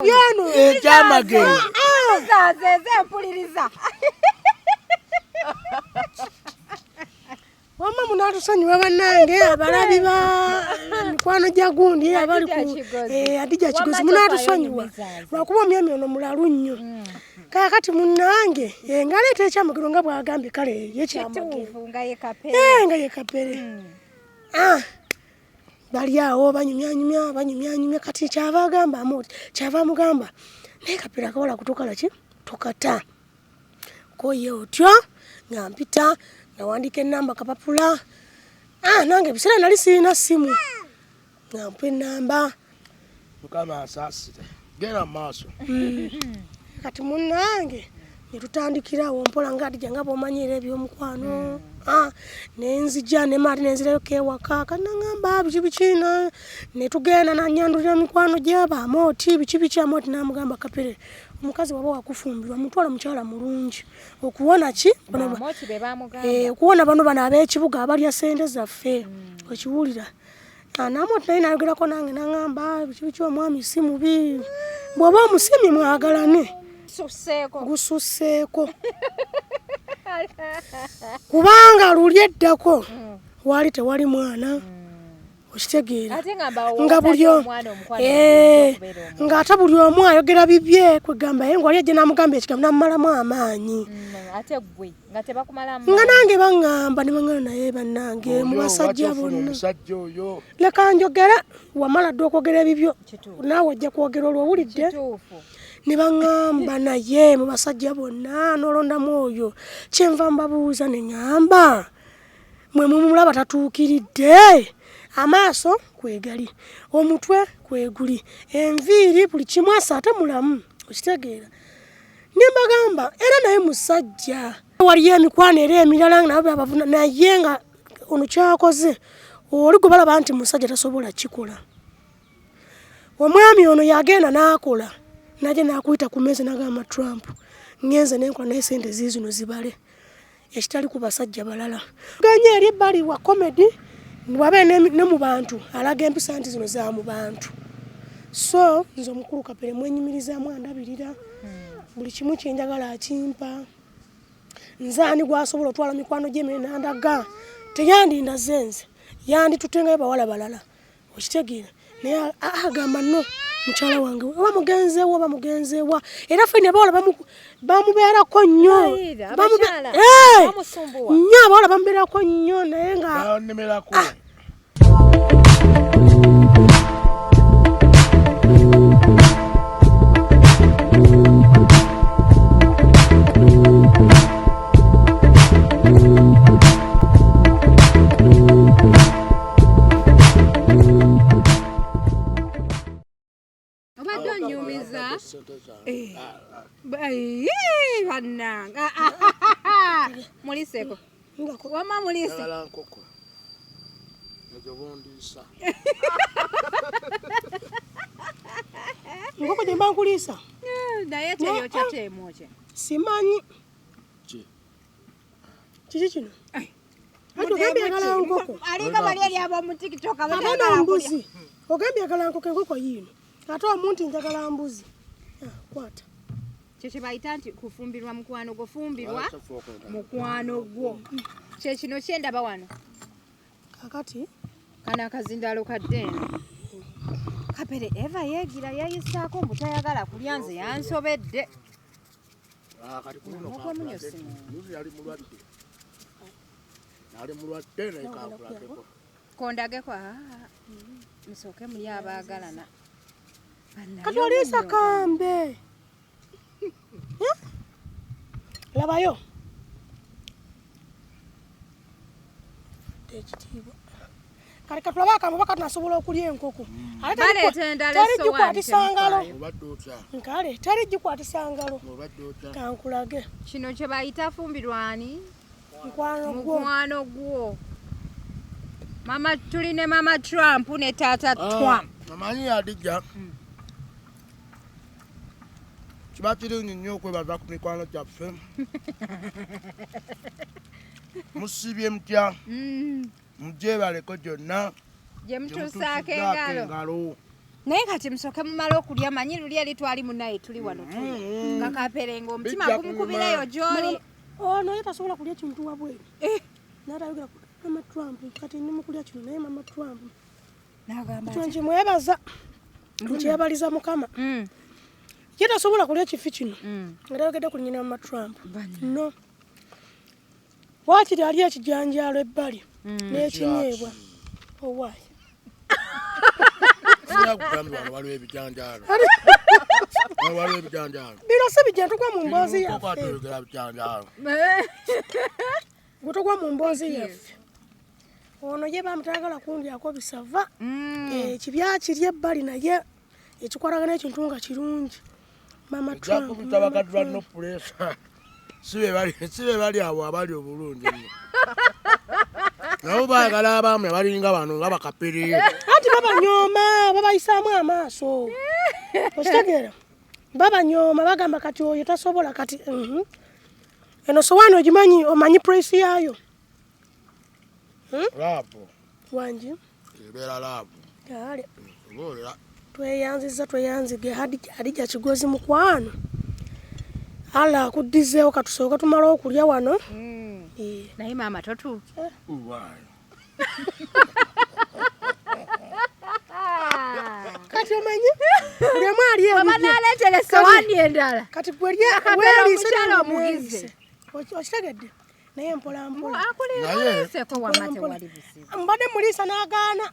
Byano ekyamagero zaze mpuliriza. Wamma munatusonyiwa bannange abalabi ba mikwano gya gundi abali ku Hadija Kigozi, munatusonyiwa lwakuba omwami ono mulalu nnyo. Kaakati munnange ng'aleeta ekyamagero nga bw'agambye, kale ye kyamagero nga ye Kapere, nga ye Kapere. Bali awo banyumyanyumya banyumyanyumya, kati kyava agamba Amooti, kyava amugamba naye Kapere akawala kutukala ki tokata koye otyo nga mpita nga wandika enamba kapapula. Nange ebiseera nali sirina ssimu nga mpa enamba. Mukama asaasire, genda mu maaso. Kati munnange ne tutandikirawo mpola nga Hadija nga bw'omanyi era ebyomukwano. Nenzija ne maati nenzirayo kewaka kati nangamba biki biki ne tugenda nanyandulira mikwano gyaba Amooti biki biki. Amooti n'amugamba Kapere omukazi waba wakufumbirwa mutwala mukyala mulungi okuwona ki okuwona bano bano ab'ekibuga abalya ssente zaffe okiwulira. N'Amooti naye nayogerako nange nangamba biki biki omwami si mubi bw'oba omusimye mwagalane gususseeko kubanga luli eddako waali tewali mwana okitegeera nga buli ng'ate buli omu ayogera bibye kwegamba ye ng'oli ajja n'amugamba ekigambo n'amumalamu amaanyi nga nange baŋŋamba ne baŋŋamba naye bannange mu basajja bonna leka njogera wamala dda okwogera ebibyo naawe ojja kwogera olwo owulidde ne baŋŋamba naye mu basajja bonna n'olondamu oyo kyenva mbabuuza ne ŋŋamba mwe mumulaba tatuukiridde amaaso kwegali omutwe kweguli enviiri buli kimu asa ate mulamu okitegeera ne mbagamba era naye musajja waliyo emikwano era emirala nabo babavuna naye nga ono kyakoze oli gwe balaba nti musajja tasobola kikola. Omwami ono yagenda n'akola najja n'akuyita ku mmeeza n'agamba Trump ngenze nenkola naye ssente ziizino zibale ekitali ku basajja balala. Ganya eri ebbali wa comedy bw'abeera ne mu bantu alaga empisa nti zino za mu bantu. So nze omukulu Kapere mwenyumirizaamu andabirira buli kimu kye njagala akimpa. Nze ani gw'asobola otwala mikwano gye emere n'andaga teyandindaze nze yanditutengayo bawala balala okitegeera naye agamba no mukyala wange oba mugenzeewa oba mugenzeewa era ffe abawala bamubeerako nnyo nnyo abawala bamubeerako nnyo naye nga obadde onyumiza bannange muliseko wamma mulise nkoko ejo bondiisa nkoko gye mba nkuliisa naye teyokya temwokya simanyi kiki kino ogambye agala nkoko alinga bali eri ab'omu TikTok abaana mbuzi ogambye agala nkoko enkoko yiino ate omuntu njagala mbuzi kwata kye kye bayita nti kufumbirwa mukwano gwo fumbirwa mukwano gwo kye kino kyendaba wano kakati kano akazindaalo kadde eno Kapere Eva yeegira yeeyisaako mbu tayagala kulya nze yansobedde yali mulwadde naye kankulageko kondageko musooke muli abaagalana kati oliisa kambe labayo ekitiibwa kale katulabe akambe oba katunasobola okulya enkoko teri gikwatisa ngalo nkale teri gikwatisa ngalo kankulage kino kye bayita fumbirwani mukwano gwo mama tuli ne mama Trump ne taata Trump amanyi Hadija kiba kirungi nnyo okwebaza ku mikwano gyaffe musibye mutya mugyebaleko gyonna gye mutuusaako engalo Naye kati musooke mumale okulya, manyi luli eri twali munaye tuli wano tuli nga Kaperenga omutima Bijja gumukubirayo gy'oli. Ono ye tasobola kulya kintu wabweru. Eh. N'atayogera ku Mama Trump, kati ndi mu kulya kino naye Mama Trump. N'agamba Kyo ati, nkimwebaza, nkyebaliza Mukama. Ye tasobola kulya kifi kino nga tayogedde ku nnyina Mama Trump. No. Waakiri ali ekijanjaalo ebbali n'ekinyeebwa. Owaaye. Sinakugambye wano waliwo ebijanjaalo. Wano waliwo ebijanjaalo. Bino si bijja, tugwa mu mboozi Koko yaffe. atoyogera bijanjaalo. Gwe tugwa mu mboozi yaffe. Ono ye bamutayagala kundyako bisava. Ekibya kiri ebbali naye ekikwatagana ekintu nga kirungi. Mama Ojja Trump. kubita Mama bakadde ba Trump. no pressure. Si be bali si be bali abo abali obulungi ennyo. Nabo baagala abaami abalinga bano nga bakapere. Anti babanyooma, babayisaamu amaaso. Okitegeera? Babanyooma bagamba kati oyo tasobola kati. Eno sowaani ogimanyi, omanyi price yaayo? Laavu. Wangi? Ebeera laavu. Kale. Oboolera. Tweyanziza tweyanzige Hadija Kigozi mukwano. Allah akuddizeewo katusooke tumale okulya wano. Naye maama totu. Uwaayi. Kati omanyi buli omu ali ebibye. Banaaleetera essowaani endala. Kati gwe lya Akabeera weeriise omukyala nange omugize. neeriise. Okitegedde? Naye mpola mpola. Akuleeseko wamma Mpola mpola. tewali buzibu. Mbadde muliisa n'agaana.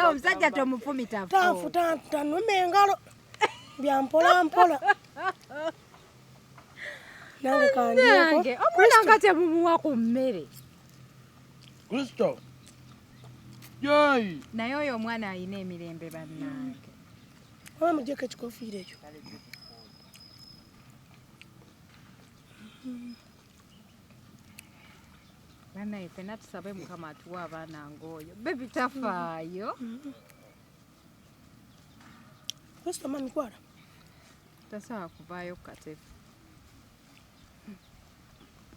Omusajja tomufumita Tanfu tanuma engalo. Bya mpola mpola. Nange kandyeko. Nange omwana nga temumuwa ku mmere. Kristo. Joyi. Naye oyo omwana alina emirembe bannange. Oba muggyeko ekikofiira ekyo. Bannaye ffenna tusabe Mukama atuwe abaana ng'oyo. Bebi tafaayo. Kristo mami kwala. Tasobola kuvaayo ku katebe.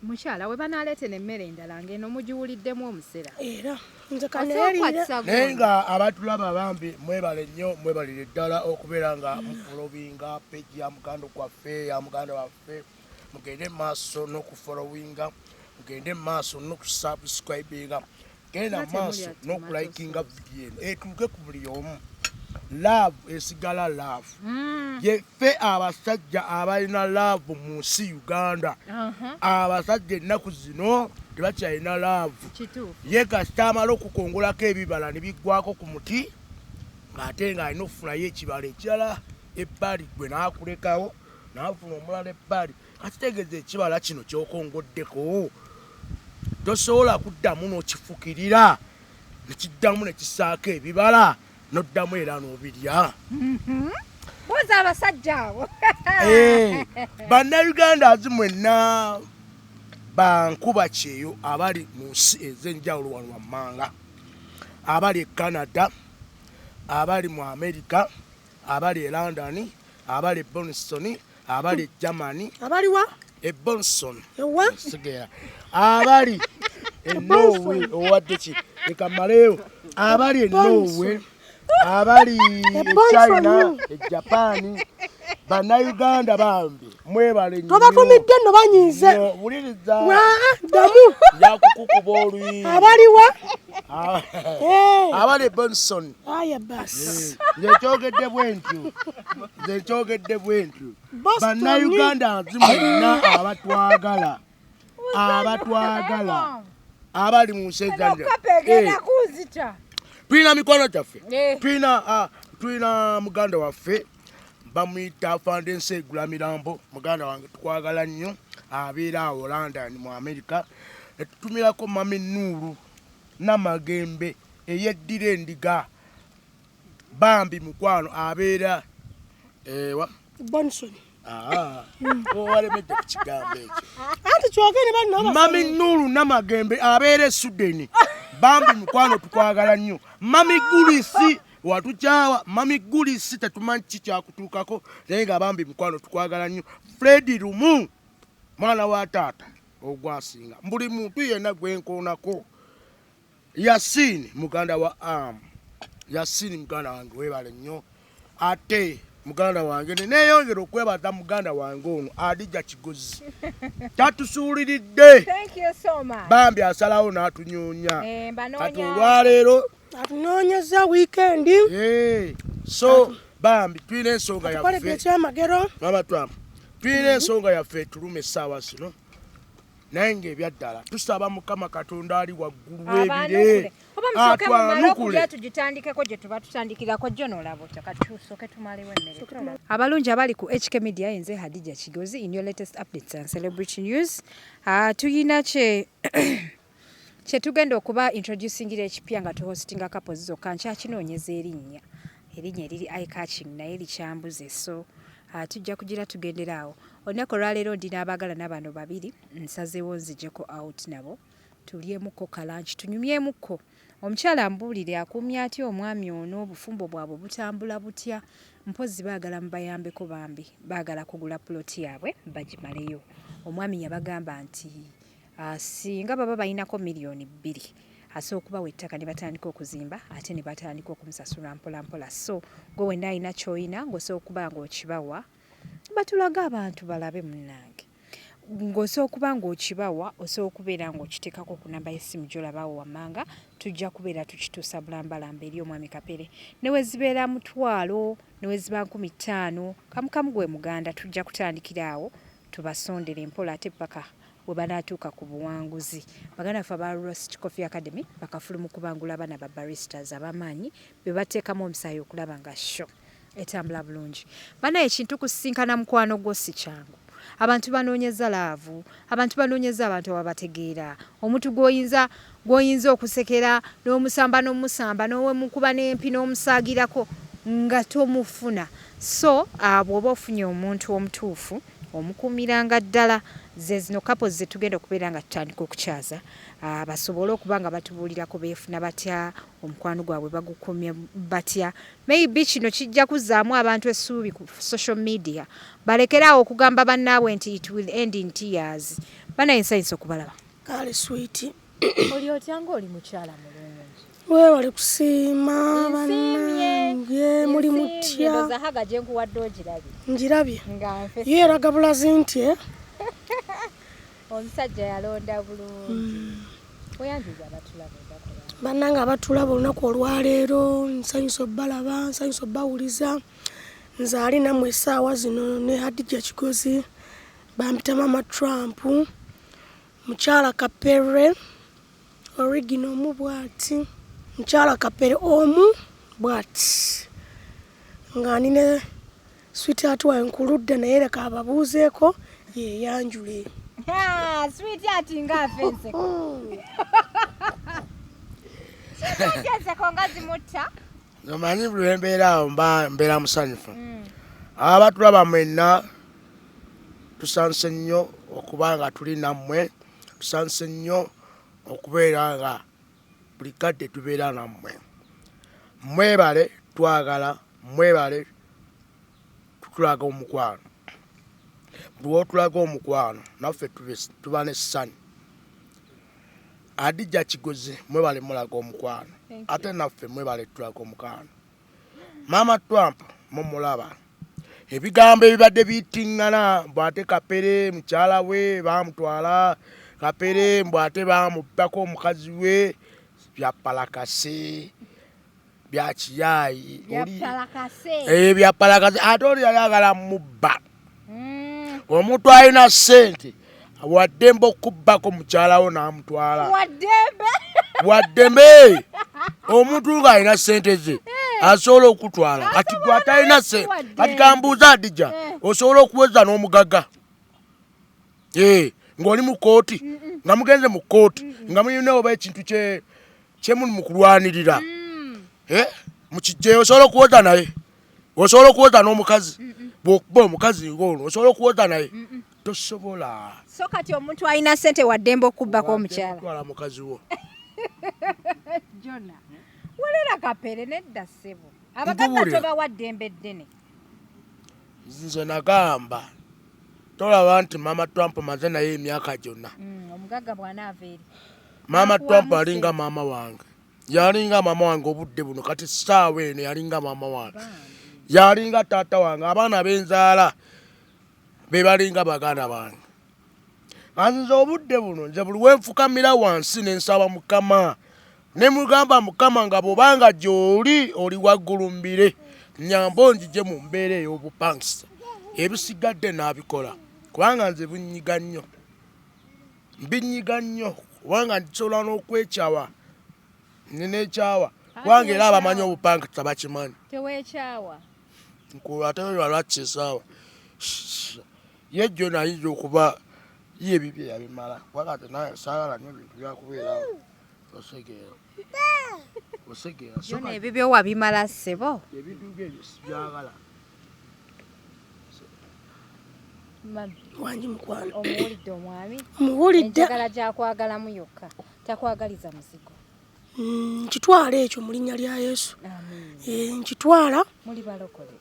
Mukyala we banaaleetera emmere endala ng'eno mugiwuliddemu omusera. Era nze Osobola kaneeriire. okukwatisa Naye gundi. nga abatulaba bambi mwebale nnyo, mwebalire ddala okubeera nga mufolowinga page ya muganda gwaffe, ya muganda waffe. Mugende mu maaso n'okufolowinga, mugende mu maaso n'okusubscribinga, genda mu maaso Ate mulya n'okulikinga vidiyo eno etuuke ku buli omu. Love esigala love. Yeffe abasajja abalina love mu nsi Uganda. Abasajja ennaku zino tebakyalina love. Kituufu. Ye kasita amala okukongolako ebibala ne biggwako ku muti, ng'ate ng'alina okufunayo ekibala ekirala ebbali, gwe n'akulekawo n'afuna omulala ebbali. Kakitegeeza ekibala kino ky'okongoddeko tosobola kuddamu n'okifukirira ne kiddamu ne kisaako ebibala n'oddamu era n'obirya. Buuza abasajja abo. Bannayuganda azi mwenna bankuba kyeyo abali mu nsi ez'enjawulo wano wammanga, abali e Canada, abali mu America, abali e London, abali e Boston, abali e Germany. Abaliwa? E Boston. Ewa? Sigera. Abali e Norway, owadde ki? Leka mmaleyo. Abali e Norway, abali e China, e Japan, Bannayuganda bambi mwebale nnyo. Tobatumidde nno banyiize. Nnyo, wuliriza. Ddamu. Nja kukukuba oluyi. Abaliwa? Abali e Boston. Aya basi. Nze nkyogedde bwe ntyo. Nze nkyogedde bwe ntyo. Boston. Bannayuganda nzi mwenna abatwagala. Abatwagala. Abali mu nsi ez'enjawulo. Kapa egenda kunzita. Tulina mikwano gyaffe. Tulina muganda waffe bamuyita Afande Nseegula Mirambo, muganda wange tukwagala nnyo, abeera awo London mu America. Ne tutumirako Mami Nuuru Namagembe eyeddira endiga, bambi mukwano abeera ewa Bonson. Owalemedde ku kigambo ekyo. Anti kyogere banno. Mami Nuuru Namagembe abeera e Sweden, bambi mukwano tukwagala nnyo. Mami Gulisi watukyawa, Mami Gulisi tetumanyi ki kyakutuukako, naye nga bambi mukwano tukwagala nnyo. Fred Lumu mwana wa taata ogwasinga, buli muntu yenna gwenkoonako. Yasin muganda wa am Yasin muganda wange webale nnyo ate muganda wange neyongera okwebaza muganda wange ono Adija Kigozi tatusuuliridde bambi asalawo n'atunyoonya eh, kati olwaleero atunoonyeza wiikendi eh, so bambi tulina ensonga yaffe ekyamagero mama Trump tulina ensonga yaffe etuluma essaawa zino naye ng'ebyaddala tusaba mukama katonda ali waggulu w'ebire oba musooke mumale okulya tugitandikeko gye tuba tutandikirako jjo n'olaba otya kati tusooke tumalewo emmere abalungi abali ku HK Media yenze Hadija Kigozi in your latest updates and celebrity news uh, tuyina kye kyetugenda okuba introducingira ekipya nga tuhostinga couples zokka nkyakinoonyeza erinnya erinnya eriri eye catching naye likyambuze so uh, tujja kugira tugendera awo olunaku olwaleero ndi n'abaagalana bano babiri nsazeewo nzijeko out nabo tulyemuko kalanki tunyumyemuko omukyala ambuulire akuumye atya omwami ono obufumbo bwabwe butambula butya mpozi baagala mubayambeko bambi baagala kugula puloti yaabwe bagimaleyo omwami yabagamba nti uh, singa baba balinako 2 miliyoni asobola okubawa ettaka ne batandika okuzimba ate ne batandika okumusasula mpola mpola so gwe wenna alina ky'olina ng'osobola okuba ng'okibawa batulaga abantu balabe munnange ng'osobola okuba ng'okibawa osobola okubeera ng'okiteekako ku namba y'essimu gy'olabawo wammanga tujja kubeera tukituusa bulambalamba eri omwami Kapere ne we zibeera 500 ne we ziba 5,000 kamukamu gwe muganda tujja kutandikira awo tubasondere mpola ate paka we banaatuuka ku buwanguzi baganda baffe aba Roast Coffee Academy bakafulu mu kubangula abaana ba baristas ab'amaanyi be bateekamu omusaayi okulaba nga show etambula bulungi banaye ekintu kusisinkana mukwano gwo si kyangu abantu banoonyeza love abantu banoonyeza abantu ababategeera omuntu gw'oyinza gw'oyinza okusekera n'omusamba n'omusamba n'owemukuba n'empi n'omusaagirako nga tomufuna so uh, bw'oba ofunye omuntu omutuufu omukuumiranga ddala ze zino couples ze tugenda okubeera nga tutandika okukyaza uh, basobole okuba nga batubuulirako beefuna batya omukwano gwabwe bagukumye batya maybe kino kijja kuzzaamu abantu essuubi ku social media balekeraawo okugamba bannaabwe nti it will end in tears banaye nsanyusa okubalaba kale sweet oli otya nga oli mukyala mulungi weewale kusiima bannange muli mutya ndowooza haga gye nkuwadde ogirabye ngirabye nga nfe ye eraga bulazi nti eh? omusajja yalonda bulungi weyanziza abatulaba olunaku olwaleero. Bannange abatulaba olunaku olwaleero nsanyusa obbalaba nsanyusa obbawuliza nze ali nammwe essaawa zino ne Hadija Kigozi bampita Mama Trump mukyala Kapere original omu bw'ati mukyala Kapere omu bw'ati nga nine sweetheart wange ku ludda naye leka ababuuzeeko yeeyanjule. Sweetheart nga afa enseko sweetheart enseko nga zimutta. Omanyi buli lwembeera awo mba mbeera musanyufu. Abatulaba mwenna tusanse nnyo okuba nga tuli nammwe, tusanse nnyo okubeera nga buli kadde tubeera nammwe. Mwebale twagala, mwebale tutulaga omukwano. Buli wotulaga omukwano naffe tuba n'essanyu. Adija Kigozi mwebale mulaga omukwano, ate naffe mwebale tulaga omukwano. Maama Trump mumulaba ebigambo ebibadde biyitiŋŋana mbu ate Kapere mukyala we baamutwala, Kapere mbu ate baamubbako omukazi we, bya palakase bya kiyaayi Byapalakase. Bya palakase ate oli yali agala mubba. Omuntu alina ssente waddembe okubbako mukyala wo n'amutwala. Waddembe. Waddembe omuntu ng'alina ssente ze asobola okutwala. Kati gwe atalina ssente, kati kambuuza Adija, osobola okuweza n'omugaga ng'oli mu kooti, nga mugenze mu kooti, nga mulina oba ekintu kyemuli mu kulwanirira mukijjeyo, osobola okuwoza naye? Osobola okuwoza n'omukazi? Bw'okuba omukazi ng'olwo osobola okuwoza naye? Tosobola. So kati omuntu alina ssente waddembe okubbako omukyala? Twala mukazi wo. Jona werera Kapere nedda ssebo abagagga Nkubuulira. tobawa ddembe ddene. Nze nagamba tolaba nti Mama Trump maze naye emyaka gyonna. Omugagga bw'anaava eri. Maama Trump alinga maama wange, yalinga maama wange obudde buno, kati ssaawa eno yalinga maama wange, yalinga taata wange, abaana benzaala be balinga baganda bange. Nze obudde buno nze buli wenfukamira wansi ne nsaba Mukama, ne mugamba Mukama nga bw'obanga gy'oli oli waggulu mbire, nnyamba onzigye mu mbeera ey'obupangisa, ebisigadde n'abikola, kubanga nze bunyiga nnyo, mbinyiga nnyo, kubanga nsobola n'okwekyawa, neneekyawa, kubanga era abamanyi obupangisa bakimanyi. Teweekyawa. Ate lwaki esaawa ye jjo nayinza okuba ye ebibye yabimala, kubanga ate naye saagala nnyo bintu byakubeerawo. Osegeera, osegeera. Byonna ebibyo wabimala ssebo. Ebintu byebyo sibyagala. Wangi mukwano. Omuwulidde omwami? Muwulidde. Enjagala gyakwagalamu yokka, takwagaliza muzigo. Nkitwala ekyo mu linnya lya Yesu. Nkitwala. Muli balokole?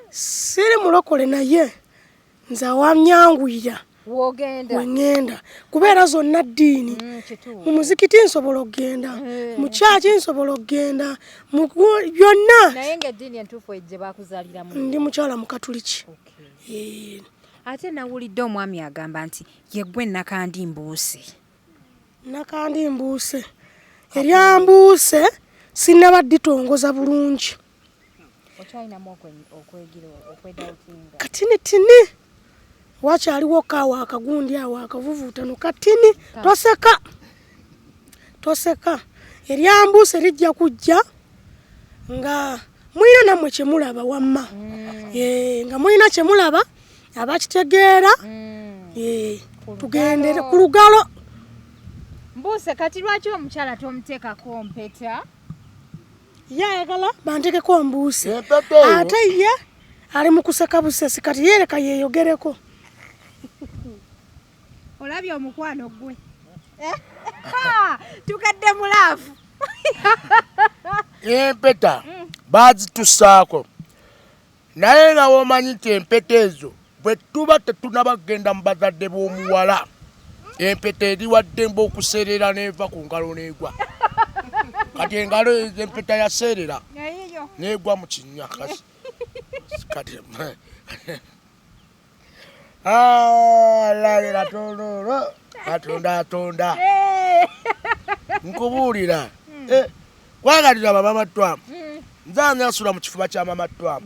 Siri mulokole, naye nze awanyanguyira wogenda wengenda, kubeera zonna ddiini. Mu muzikiti nsobola okugenda, mu kyaki nsobola okugenda, byonna. Naye ng'eddiini entuufu gye bakuzaaliramu? Ndi mukyala mukatuliki. Ate nawulidde omwami agamba nti yeggwe Nakandi Mbuuse. Nakandi Mbuuse, erya Mbuuse sinnaba dditongoza bulungi. Okyalinamu okwegira okwedawutinga? Katinitini wakyaliwo kaawo akagundi awo akavuvuutano katini. Toseka, toseka. Erya Mbuuse lijja kujja nga mulina nammwe kyemulaba wamma, nga mulina kyemulaba abakitegeera, tugendere ku lugalo. Mbuuse, kati lwaki omukyala tomuteekako mpeta? Ye ayagala bantekeko Mbuuse, ate ye ali mu kuseka busesi, kati yereka yeeyogereko. Olabye omukwano gwe tukadde mu love. Empeta bazitusaako, naye nga womanyi nti empeta ezo bwe tuba tetunaba kugenda mu bazadde b'omuwala, empeta eri waddembe okuseerera n'eva ku ngalo n'egwa. Kati engalo empeta yaseerera n'egwa mu kinnya. Kati labira tololo katonda atonda, nkubuulira kwagalira bamama Trump. Nze ani asula mu kifuba kya mama Trump?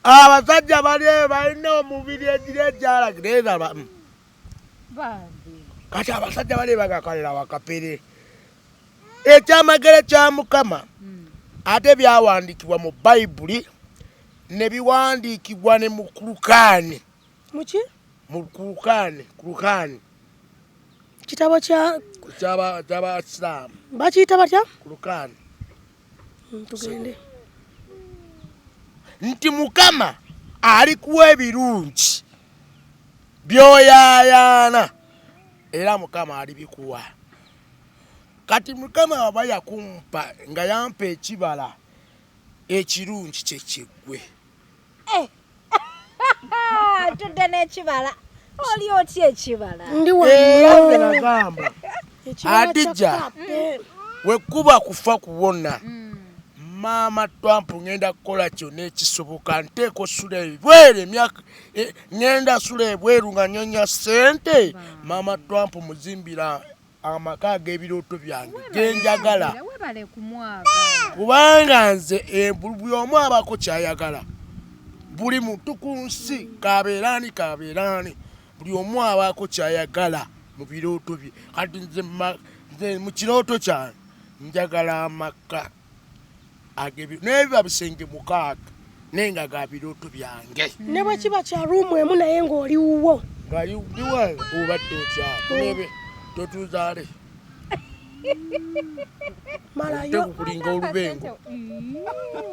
Abasajja bali eyo balina omubiri egira egyalagira. Kati abasajja bali bagakalira wakapere. Ekyamagero kya Mukama ate byawandiikibwa mu Bayibuli ne biwandiikibwa ne mu Kulukaani. Muki? Mu Kulukaani, Kulukaani. Kitabo kya ky'Abasiraamu. Bakiyita batya? Kulukaani. Tugende. Nti Mukama alikuwa ebirungi by'oyaayaana, era Mukama alibikuwa. Kati Mukama aba yakumpa nga yampa ekibala ekirungi kyekiggwe. Tudde n'ekibala. Oli otya ekibala? Ndi wano. Nagamba Adija, wekuba kufa kuwona Maama Trump, ngenda kukola kyonna ekisoboka, nteeka osula ebweru emyaka, ngenda sula ebweru nga nyonya ssente. Maama Trump muzimbira amaka ag'ebirooto byange genjagala, kubanga nze buli omu abaako kyayagala. Buli muntu ku nsi, kabeeraani kabeeraani, buli omu abaako kyayagala mu birooto bye. Kati nze mu kirooto kyange njagala amaka naye biba bisenge 6, naye nga ga birooto byange. Ne bwe kiba kya ruumu emu naye ng'oli wuwo. Nga ndiwange, obadde otya nebe totuzaale malayo kulinga olubengo.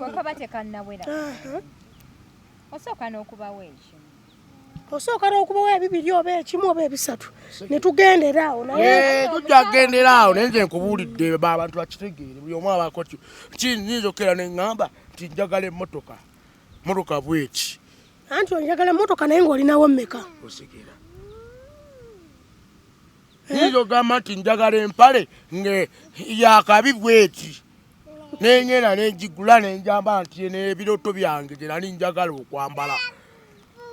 Wakaba tekannawera. Osooka n'okubawo ekimu. Osooka n'okubawo ebibiri oba ekimu oba ebisatu ne tugendera awo. Naye tujja kugendera awo, naye nze nkubuulidde abantu bakitegeere, buli omu abaako ki. Nnyinza okukeera ne ŋŋamba nti njagala emmotoka, mmotoka bweki. Anti onjagala emmotoka naye ng'olinawo mmeka? Osigera. Nyinza ogamba nti njagala empale nge yakabi bweti, nengenda nenjigula nenjamba nti n'ebiroto byange gye nali njagala okwambala.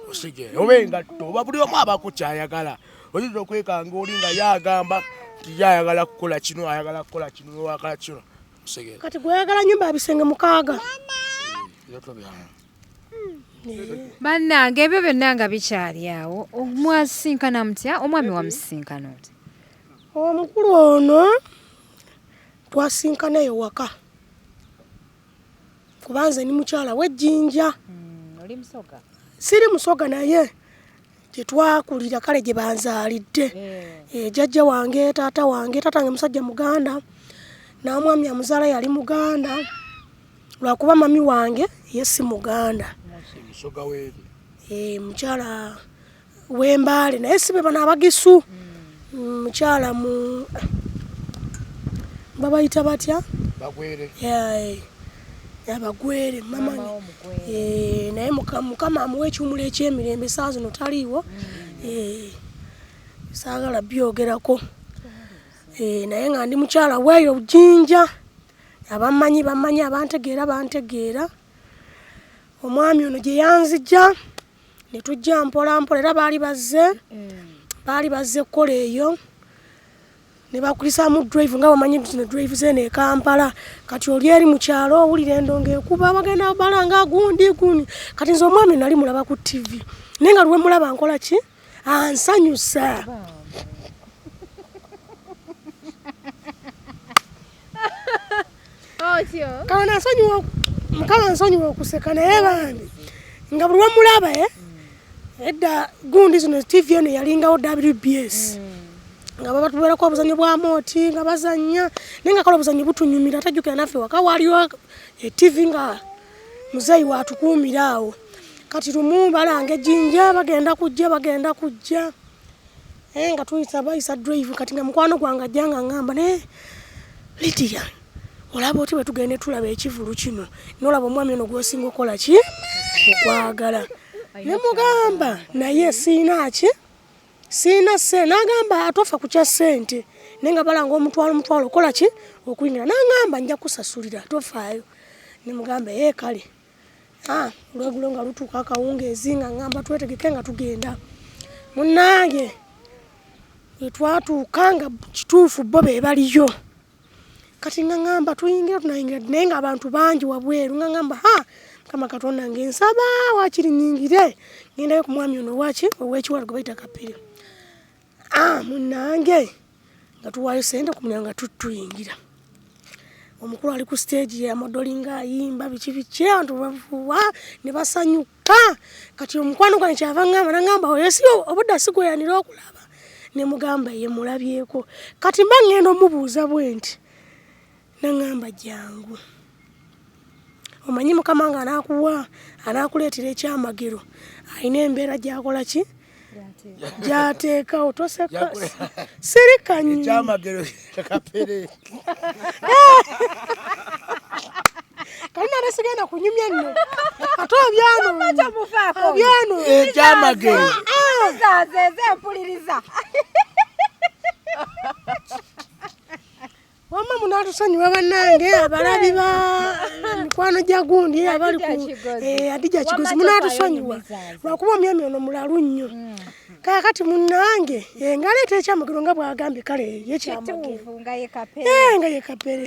Osigere oba engatto oba buli omu abako kyayagala. Oyinza okwekanga oli nga ye agamba nti ye ayagala kukola kino, ayagala kukola kino, oyagala kino. Osigere. Kati gweyagala nyumba ya bisenge 6. Ebiroto byange. Bannange ebyo byonna nga bikyali awo, mwasinkana mutya? Omwami wamusisinkana otya? Omukulu ono twasinkana eyo waka, kuba nze ndi mukyala w'ejjinja. Oli musoga? Siri musoga, naye gye twakulira kale gye banzaalidde. Jjajja wange, taata wange, taata wange musajja Muganda, n'omwami amuzaala yali Muganda, lwakuba mami wange ye si Muganda. Musoga weeri. Mukyala w'Embaale, naye si be bano Abagisu. Mukyala mu babayita batya? Bagwere. Abagwere, mama naye Mukama amuwa ekiwumulo eky'emirembe, essaawa zino taliiwo. Saagala byogerako. Naye nga ndi mukyala weeyo Jjinja, abamanyi bamanyi, abantegeera bantegeera. Omwami ono gye yanzija ne tujja mpola mpola, era baali bazze kukola eyo ne bakulisaamu drive, nga bamanyi zino drive z'eno e Kampala. Kati oli eri mu kyalo owulira endongo ekuba, bagenda balanga gundi gundi. Kati nze omwami nali mulaba ku TV, naye nga lwe mulaba nkola ki? Ansanyusa. Kale nansonyiwa, Mukama ansonyiwa okuseka, naye bambi nga buli lwemulaba, edda gundi zino TV eno yalingawo WBS, nga baba tubeerako obuzannyo bwa mooti nga bazannya, naye nga kale obuzannyo butunyumira. Atajjukira naffe waka waliwo TV nga muzeeyi watukuumira awo. Kati lumu balanga ejjinja, bagenda kujja, bagenda kujja, nga tuyisa bayisa drive. Kati nga mukwano gwange ajja nga ŋŋamba, naye Lydia, olaba oti bwe tugenda tulaba ekivulu kino, nolaba omwami ono gw'osinga okukola ki okwagala. Ne mugamba naye siina ki, siina ssente. N'agamba atofa ku kya ssente, naye nga balanga omutwalo omutwalo okola ki okuyingira. N'angamba nja kusasulira, tofaayo. Ne mugamba ee kale. Olwegulo nga lutuuka akawungeezi, nga ŋŋamba twetegeke nga tugenda. Munnange bwe twatuuka nga kituufu bo be baliyo. Kati nga ŋŋamba tuyingira, tunayingira, naye ng'abantu bangi wabweru. Nga ŋŋamba ha Mukama Katonda nge nsaba waakiri nnyingire ngendayo ku mwami ono waki ow'ekiwala gwe bayita Kapere. Munnange nga tuwaayo ssente ku mulyango nga tuyingira. Omukulu ali ku stage yamodolinga ayimba biki biki, abantu bafuuwa ne basanyuka. Kati omukwano gwange kyava ŋŋamba, n'aŋŋamba oyo si obudde sigweyanira okulaba. Ne mugamba ye mulabyeko. Kati mba ŋŋenda omubuuza bwe nti, n'aŋŋamba jjangu. Omanyi Mukama nga anaakuwa, anaakuleetera ekyamagero, alina embeera gy'akola ki? Gy'ateekawo. Toseka, sirika nnyo. Ekyamagero Kapere. Kalina ate sigenda kunyumya nno. Ate obyano. Ekyamagero. Nze mpuliriza. Wamma munaatusonyiwa bannange abalabi ba mikwano gya gundi abali ku Hadija Kigozi, munaatusonyiwa lwakuba omwami ono mulalu nnyo. Kaakati munnange ng'aleeta ekyamagero nga bw'agambye, kale ye kyamagero nga ye Kapere. Nga ye Kapere.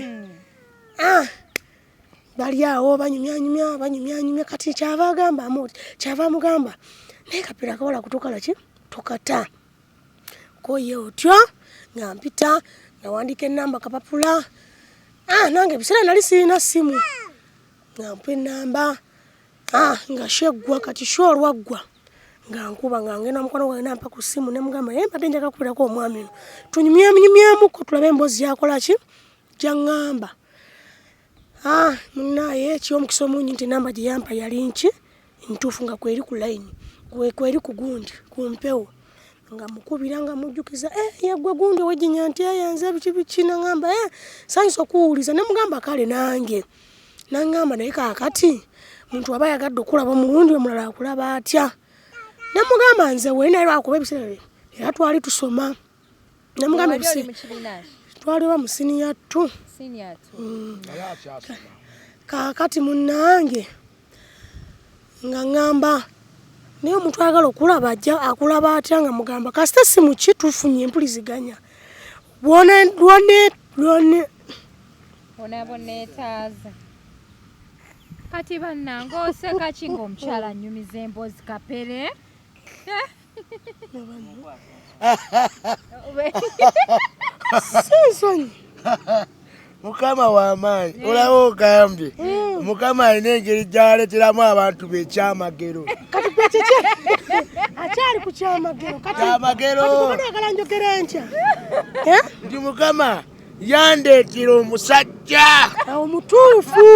Bali awo banyumyanyumya banyumyanyumya, kati kyava agamba amuti, kyava amugamba naye Kapere akawala kutokola ki tokata. Ko ye otyo nga mpita nga wandiika ennamba kapapula. Nange ebiseera nali sirina ssimu, nga mpa ennamba, nga sheggwa. Kati she olwaggwa nga nkuba nga ngenda mukwano gwange nampa ku ssimu, ne mugamba naye mbadde njagala kukubirako omwami ono tunyumyemunyumyemuko tulabe emboozi gyakola ki gyaŋŋamba. Munnaaye eky'omukisa omungi nti ennamba gye yampa yali nki ntuufu, nga kweri ku layini, kweri ku gundi ku mpewo. Nga mukubira nga mujjukiza, ye ggwe gundi ow'ejjinya nti nze biki biki. Naŋŋamba nsanyuse okuwuliza. Ne mugamba kale nange. Naŋŋamba naye kaakati muntu aba ayagadde okulaba omulundi omulala akulaba atya? Ne mugamba nze we, naye lwakuba ebiseera era twali tusoma. Namugamba twaliwa mu siniya 2. Kaakati munnange nga ŋŋamba naye omuntu ayagala okulaba ajja akulaba atya nga mugamba kasita si muki tufunye empuliziganya lwone onaboneetaaza. Kati bannange oseka ki ng'omukyala annyumiza emboozi Kapere? Si nsonyi. Mukama w'amaanyi, olaba ogambye Mukama alina engeri gy'aleeteramu abantu be ekyamagero. Kati gwe kiki akyali ku kyamagero? Kati Kyamagero. Kati kuba nayagala njogere ntya? Eh? Nti Mukama yandeetera omusajja Awo mutuufu.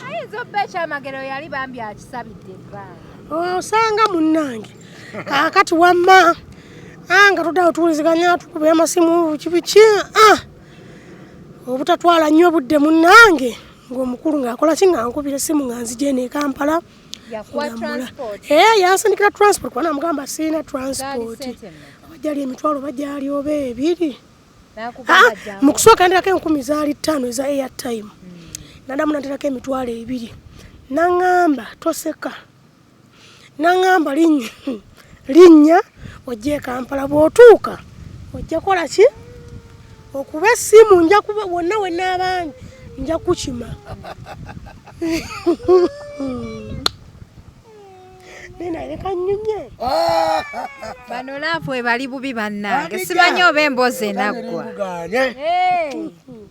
Ayinza obba ekyamagero yali bambi akisabidde ebbanga. Osanga munnange kaakati wamma nga tuddawo tuwuliziganya tukuba amasimu biki biki obutatwala nnyo obudde munnange ng'omukulu ng'akola ki nga nkubira essimu nga nzija eno e Kampala. Yakuwa transport. Yansindikira transport kuba namugamba sirina transport. Zaali ssente mmeka? Oba gyali emitwalo oba gyali oba ebiri. N'akugamba jangu. Mu kusooka nterako 1000 zaali 5 eza airtime. Nadamu nanterako emitwalo 2. Naŋŋamba toseka. Naŋŋamba linnya ojje e Kampala bw'otuuka ojja kukola ki? Okuba essimu nja kuba wonna we nnaabanga nja kukima. Naye naye leka nnyumye. Bano laavu ebali bubi bannange. Adija. Simanyi oba emboozi enaggwa. Nkugaanye.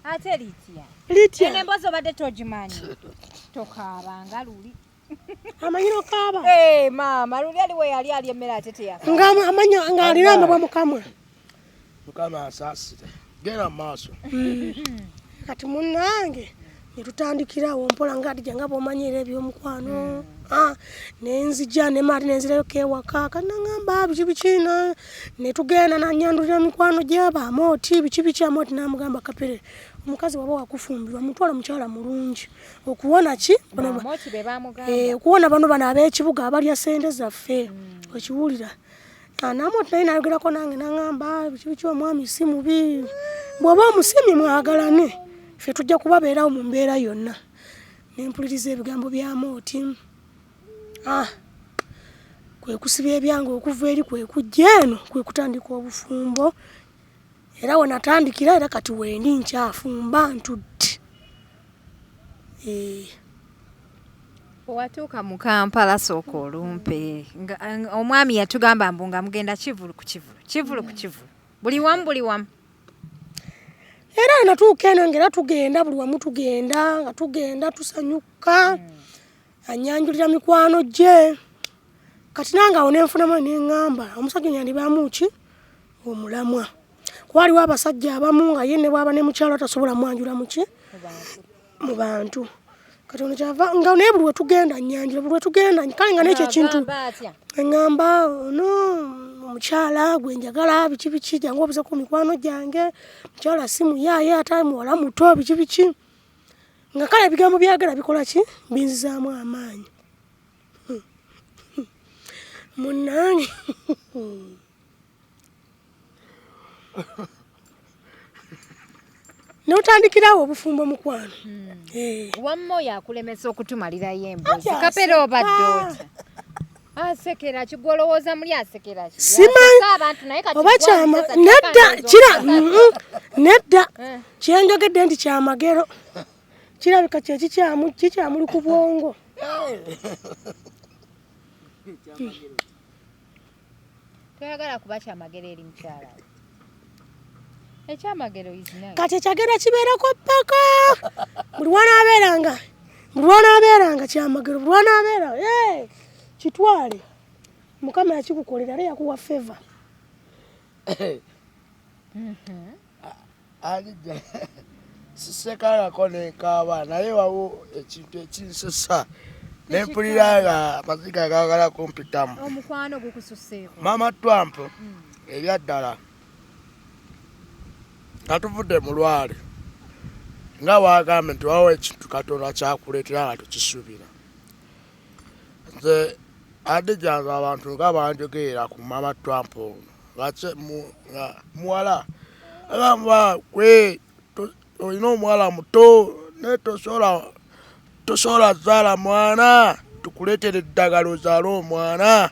Ate litya? Litya. Eno emboozi obadde togimanyi. Tokaabanga luli. Amanyi n'okaaba? Maama, luli ali we yali alya emmere ate teyakaaba. Nga amanyi nga alina amabwa mu kamwa. Mukama asaasire. Genda mu maaso. Kati munnange ne tutandikirawo mpola nga Adija nga bw'omanyi era eby'omukwano. Ne nzija ne maati ne nzirayo ewaka. Kati naŋŋamba biki biki ne tugenda nanyandulira mikwano gy'aba Amooti biki biki Amooti n'amugamba Kapere omukazi bw'aba wakufumbirwa mutwale mukyala mulungi okuwona ki? Bano Amooti be baamugamba. Okuwona bano bano ab'ekibuga abalya ssente zaffe. Okiwulira? N'Amooti naye n'ayogerako nange n'aŋŋamba biki biki omwami si mubi. Bw'oba omusiimye mwagalane ffe tujja kubabeerawo mu mbeera yonna. Ne mpuliriza ebigambo bya Amooti. Kwe kusiba ebyange okuva eri kwe kujja eno kwe kutandika obufumbo. Era we natandikira era kati wendi nkyafumba ntudde. Watuuka mu Kampala sooka olumpe. Omwami yatugamba mbu nga mugenda kivulu ku kivulu, kivulu ku kivulu. Buli wamu, buli wamu. Era natuuka eno ng'era tugenda buli wamu tugenda, nga tugenda tusanyuka. Annyanjulira mikwano gye. Kati nange awo ne nfunamu ne ŋŋamba omusajja ono yandibaamu ki? Omulamwa. Kuba waliwo abasajja abamu nga ye ne bw'aba ne mukyala tasobola mwanjula mu ki? Mu bantu. Kati ono kyava nga naye buli we tugenda nnyanjula, buli we tugenda kale nga n'ekyo ekintu Agamba atya? ŋŋamba ono omukyala gwe njagala biki biki jangu obuze ku mikwano gyange, mukyala si muyaaye ate muwala muto biki biki. Nga kale ebigambo byagala bikola ki? Binzizaamu amaanyi. Munnange. N'otandikirawo obufumbo mukwano. Wamma oyo akulemesa okutumalirayo emboozi. Anti Kapere obadde aseka. otya? Asekera ki? Gwe olowooza muli asekera ki? Simanyi. Yaseka abantu naye kati Oba gwe kyama- amusesa nedda, kyokka kira, ndowooza nedda. Kyenjogedde nti kyamagero. Kirabika kye kikyamuli ku bwongo. Toyagala kuba kyamagero eri mukyala we. Ekyamagero is nice. Kati ekyagera kibeerako ppaka. Buli lw'anaabeeranga, buli lw'anaabeeranga kyamagero, buli lw'anaabeera, kitwale. Mukama yakikukolera era yakuwa favor. Alija sisekalako nenkaaba naye wawo ekintu ekinsesa ne mpulira nga amaziga gaagala kumpitamu. Omukwano gukususeeko. Maama Trump ebyaddala nga tuvudde mu lwale nga waagambye nti wawo ekintu Katonda kyakuleetera nga tokisuubira. Nze Adija nze abantu nga banjogerera ku Maama Trump ono. Nga muwala agamba gwe olina omuwala muto naye tosobola zaala mwana, tukuleetera eddagala ozaale omwana.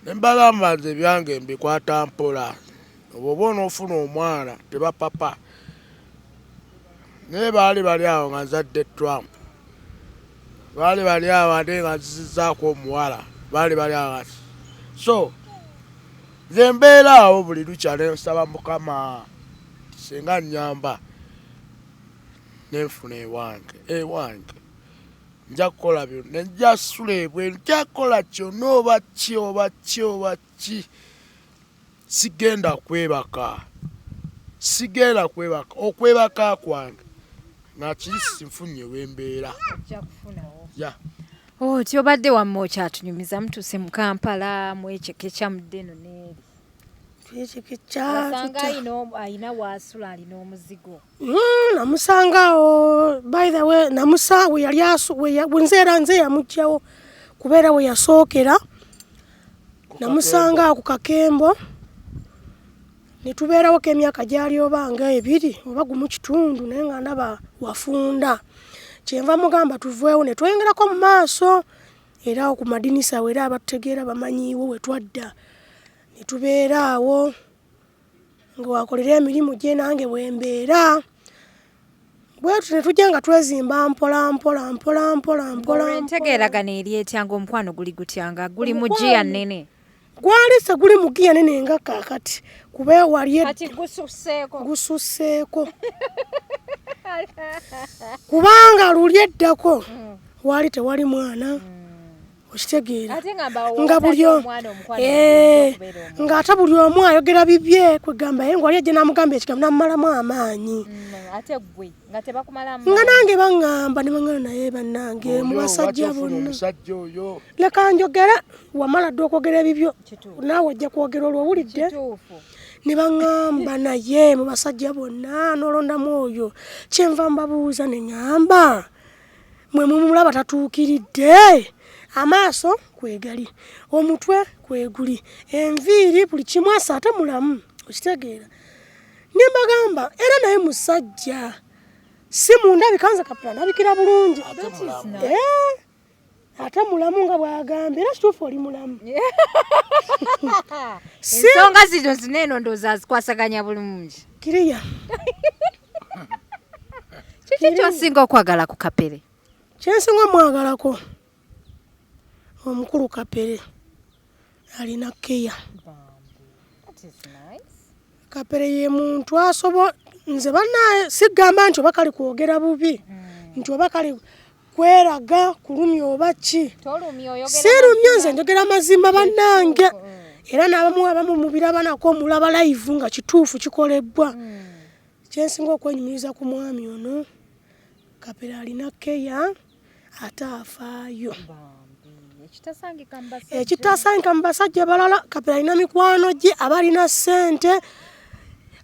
Ne mbagamba nze ebyange mbikwata mpola, oba onoofuna omwana tebapapa. Naye baali bali awo nga nzadde Trump, baali bali awo ate nga nzizizzaako omuwala, baali bali awo. So nze mbeera awo buli lukya ne nsaba Mukama singa nnyamba ne nfuna ewange nja kukola byonna, nja sula ebweru, nja kukola kyonna oba ki oba ki oba ki, sigenda kwebaka, sigenda kwebaka. Okwebaka kwange nga kiri sinfunye wembeera. Yeah. Oh, tyobadde wamma okyatunyumiza mutuuse mu Kampala mwekyekecha mudde eno n'eri. Twekyekecha. Alina waasula alina omuzigo. Namusangaawo, by the way, namusa we yali nze era nze yamuggyawo kubeera we yasookera. Namusanga ku Kakembo ne tubeerawoko emyaka gyali oba nga 2 oba 1.5, naye nga ndaba wafunda. Kyenva mugamba tuveewo ne tweyongerako mu maaso, era awo ku madinisa awo era abatutegeera bamanyiiwo we twadda. Ne tubeera awo nga wakolera emirimu gye nange bwe mbeera. Bwetutyo ne tujja nga twezimba mpola mpola mpola mpola mpola. Entegeeragano eri etya ng'omukwano guli gutya nga guli mu ggiya nnene? Gwali se guli mu ggiya nnene nga kaakati, kuba wali Kati gususseeko. Gususseeko. Kubanga luli eddako waali tewali mwana. Okitegeera. Nga buli ng'ate buli omu ayogera bibye, kwegamba ye ng'oli ajja n'amugamba ekigambo n'amumalamu amaanyi. Ate ggwe nga tebakumalamu Nga nange baŋŋamba ne baŋŋamba naye bannange mu basajja bonna. Leka njogere, wamala dda okwogera ebibyo, naawe ojja kwogera olwo owulidde. Ne baŋŋamba naye mu basajja bonna n'olondamu oyo. Kyenva mbabuuza ne ŋŋamba mwe mumulaba tatuukiridde, amaaso kwegali, omutwe kweguli, enviiri buli kimu asa ate mulamu, okitegeera. Ne mbagamba era naye musajja si mundabika nze Kapere ndabikira bulungi. Ate mulamu nga bw'agambye, era kituufu oli mulamu. Ensonga zino zineeno ndowooza azikwasaganya bulungi. Kiriya. Kiki ky'osinga okwagala ku Kapere? Kyensinga omwagalako omukulu Kapere alina keya. Kapere ye muntu asobola, nze bannaye sigamba nti oba kali kwogera bubi, nti oba kali kweraga kulumya oba ki. Sirumya, nze njogera mazima bannange. Era n'abamu abamu mubiraba nako mulaba live nga kituufu kikolebwa. Kyensinga okwenyumiriza ku mwami ono, Kapere alina keya ate afaayo. Ekitasangika mu basajja balala, Kapere alina mikwano gye abalina ssente,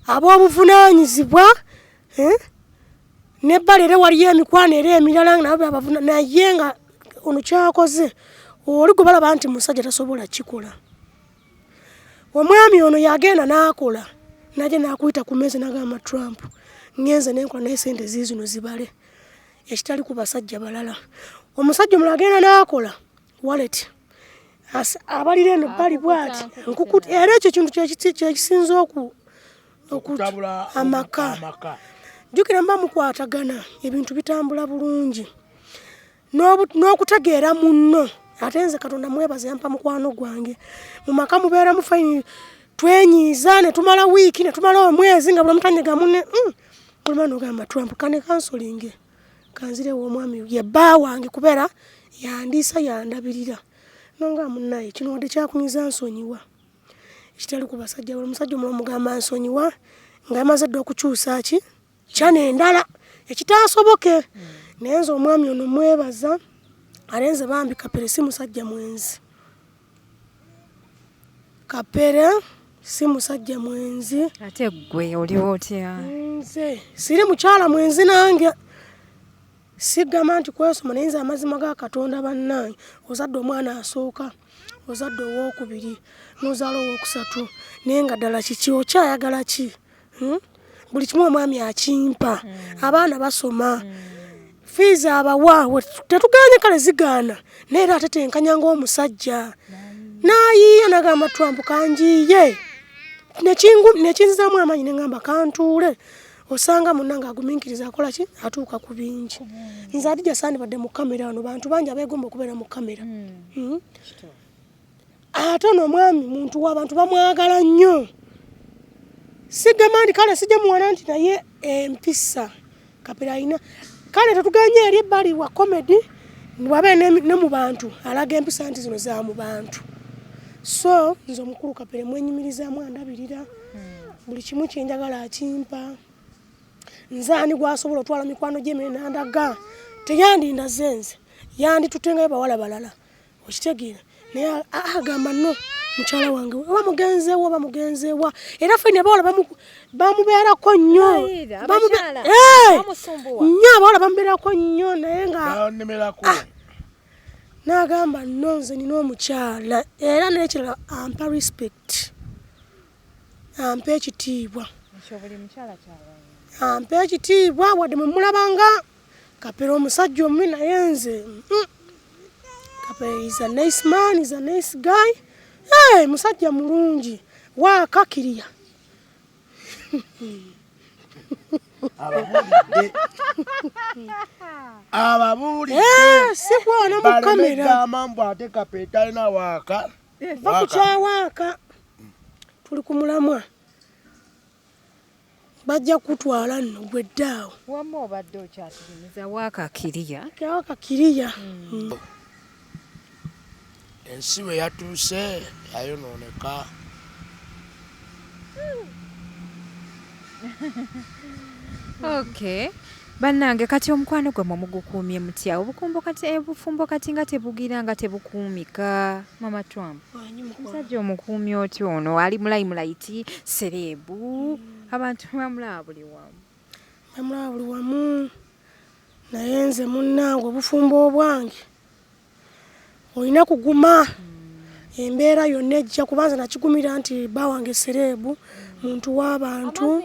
ab'obuvunaanyizibwa, n'ebbali era waliyo emikwano era emirala nabo babavuna, naye nga ono kyakoze oli gwe balaba nti musajja tasobola kikola. Omwami ono yagenda n'akola, n'ajja n'akuyita ku mmeeza n'agamba Trump, ngenze ne nkola naye ssente ziizino zibale, ekitali ku basajja balala. Omusajja omulala agenda n'akola wallet, abalira eno bbali bw'ati, nkukuti, era ekyo ekintu kyekisinze amaka. Jjukira muba mukwatagana, ebintu bitambula bulungi. N'okutegeera munno. Ate nze Katonda mwebaza yampa mukwano gwange. Mu maka mubeeramu fayini, twenyiiza ne tumala wiiki ne tumala omwezi nga buli omu tanyega munne. Buli mwana ogamba Trump kane kansolinge kanzirewo omwami ye bba wange kubeera yandiisa yandabirira. Nonga munnaye kino wadde kyakunyiza nsonyiwa. Ekitali ku basajja buli musajja omulala omugamba nsonyiwa nga yamaze dda okukyusa ki kyana endala ekitaasoboke. Naye nze omwami ono mwebaza, ate nze bambi Kapere si musajja mwenzi. Kapere si musajja mwenzi. Ate ggwe oliwo otya? Nze siri mukyala mwenzi nange. Sigamba nti kwesoma, naye nze amazima ga Katonda bannange, ozadde omwana asooka, ozadde owookubiri, n'ozaala owookusatu, naye nga ddala kiki okyayagala ki? Hmm? Buli kimu omwami akimpa, abaana basoma, fiizi abawa, tetuganye kale zigaana, naye era ate tenkanya ng'omusajja n'ayiiya n'agamba Trump kanjiiye, nekinzizaamu amaanyi ne ŋŋamba kantuule. Osanga munnange agumiikiriza akola ki atuuka ku bingi. Nze Hadija sandibadde mu kamera wano, bantu bangi abeegomba okubeera mu kamera. Ate ono omwami muntu w'abantu bamwagala nnyo. Sigamba nti kale sijja muwana nti naye empisa Kapere alina. Kale tetuganye eri ebbali wa comedy wabe ne mu bantu alaga empisa nti zino za mu bantu. So nze omukulu Kapere mwenyumirizaamu, andabirira buli kimu kyenjagala akimpa. Nze ani gwasobola otwala mikwano gy'emere n'andaga? Teyandindaze nze, yanditutengayo bawala balala, okitegeera. Naye agamba no mukyala wange oba mugenzeewa oba mugenzeewa, era ffe abawala bamubeerako nnyo nnyo, abawala bamubeerako nnyo, naye nga n'agamba no nze nina omukyala. Era n'ekirala ampa respect, ampa ekitiibwa, ampa ekitiibwa wadde mwe mulabanga Kapere omusajja omubi, naye nze Kapere is a nice man, is a nice guy. Hey, musajja mulungi waakakiriya. Ababuulidde si kwana mu kamera gamba mbu ate Kapere talina waaka. Va ku kyawaaka, tuli ku mulamwa, bajja kutwala nno gwe ddaawo. Wamma obadde okyatunyumiza waaka kiriya. Waaka kiriya. Ensi bwe yatuuse yayonooneka. Okay. Bannange kati omukwano gwammwe mugukuumye mutya? Obukumbo kati obufumbo kati nga tebugira nga tebukuumika. Mama Trump, omusajja omukuumye otya ono? Ali mu limelight, celeb, abantu bamulaba buli wamu. Bamulaba buli wamu. Naye nze munnange obufumbo obwange olina kuguma embeera yonna ejja, kuba nze nakigumira nti bba wange celeb, muntu w'abantu,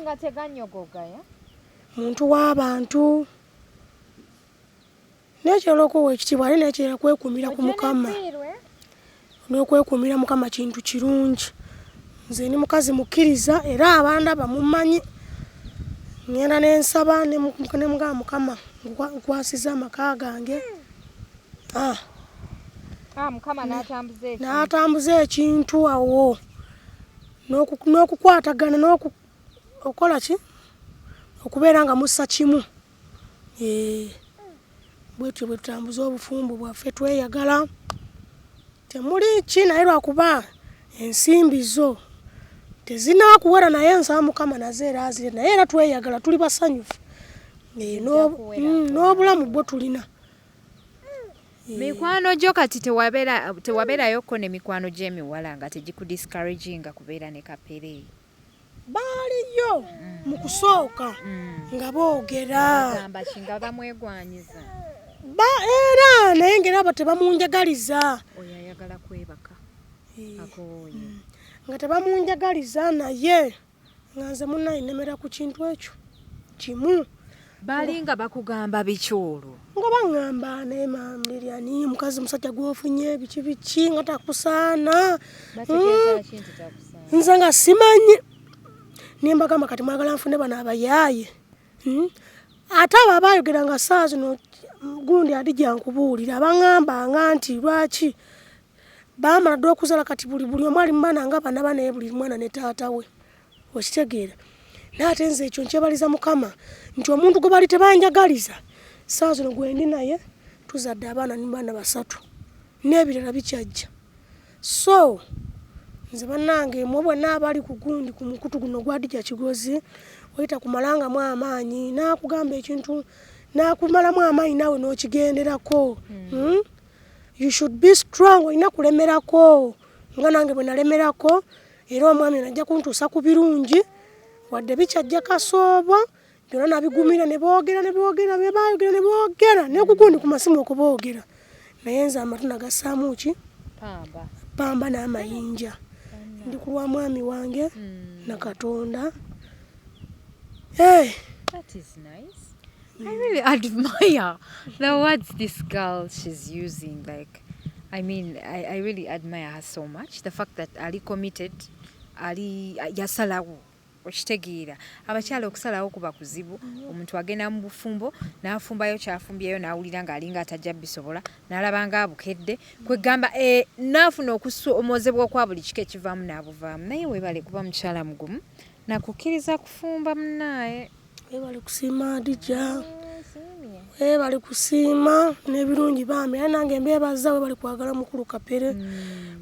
muntu w'abantu. N'ekirala okuwa ekitiibwa, ate n'ekirala kwekuumira ku Mukama. N'okwekuumira Mukama kintu kirungi. Nze ndi mukazi mukkiriza era abandaba mummanyi. Ŋŋenda ne nsaba ne mugamba Mukama nkwasiza amaka gange. Mukama n'atambuza ekintu. N'atambuza ekintu awo. N'okukwatagana n'okukola ki? Okubeera nga mussa kimu. Bwetyo bwe tutambuza obufumbo bwaffe, tweyagala. Temuli ki naye lwakuba ensimbi zo tezinaakuwera, naye nsaba Mukama nazo era azire, naye era tweyagala, tuli basanyufu. N'obulamu bwo tulina. Mikwano gyo kati tewabeerayokko ne mikwano gy'emiwala nga tegikudiscouraginga kubeera ne Kapere? Baaliyo mu kusooka nga boogera. Bagamba ki nga bamwegwanyiza? Era naye ng'era abo tebamunjagaliza. Oyo ayagala kwebaka. Akooye. Nga tebamunjagaliza, naye nga nze munnaye nnemera ku kintu ekyo kimu. Baali nga bakugamba biki olwo? Nga baŋŋamba naye Maama Lilian, mukazi musajja gw'ofunye biki biki nga takusaana. Bategeeza ki nti takusaana? Nze nga simanyi. Ne mbagamba kati mwagala nfune bano abayaaye. Ate abo abaayogera nga ssaawa zino gundi Hadija nkubuulira, baŋŋambanga nti lwaki baamala dda okuzaala kati buli omu ali mu baana nga bana naye buli mwana ne taata we. Okitegeera? Naye ate nze ekyo nkyebaliza Mukama nti omuntu gwe bali tebanjagaliza ssaawa zino gwe ndi naye tuzadde abaana ne baana 3 n'ebirala bikyajja. So nze bannange mmwe bwenna abali ku gundi ku mukutu guno gwa Hadija Kigozi, oyita kumalangamu amaanyi n'akugamba ekintu n'akumalamu amaanyi naawe n'okigenderako. You should be strong, olina kulemerako nga nange bwe nalemerako, era omwami ono ajja kuntuusa ku birungi wadde bikyajja kasoobo. Byonna nabigumira ne boogera ne boogera be baayogera ne boogera ne kugundi ku masimu okuboogera, naye nze amatu nagassaamu ki Pamba. Pamba n'amayinja. Ndi ku lwa mwami wange na Katonda. Hey. That is nice. I really admire the words this girl she's using. Like, I mean, I really admire her so much. The fact that ali committed, ali yasalawo. Okitegeera, abakyala okusalawo kuba kuzibu. Omuntu agenda mu bufumbo n'afumbayo kyafumbyeyo n'awulira ng'alinga atajja bisobola, n'alaba nga abukedde kwegamba n'afuna okusomozebwa okwa buli kika ekivaamu n'abuvaamu. Naye weebale kuba mukyala mugumu nakukkiriza kufumba munnaaye. Webale kusiima Hadija, webale kusiima n'ebirungi bambi, era nange mbeebaza. Webale kwagala mukulu Kapere,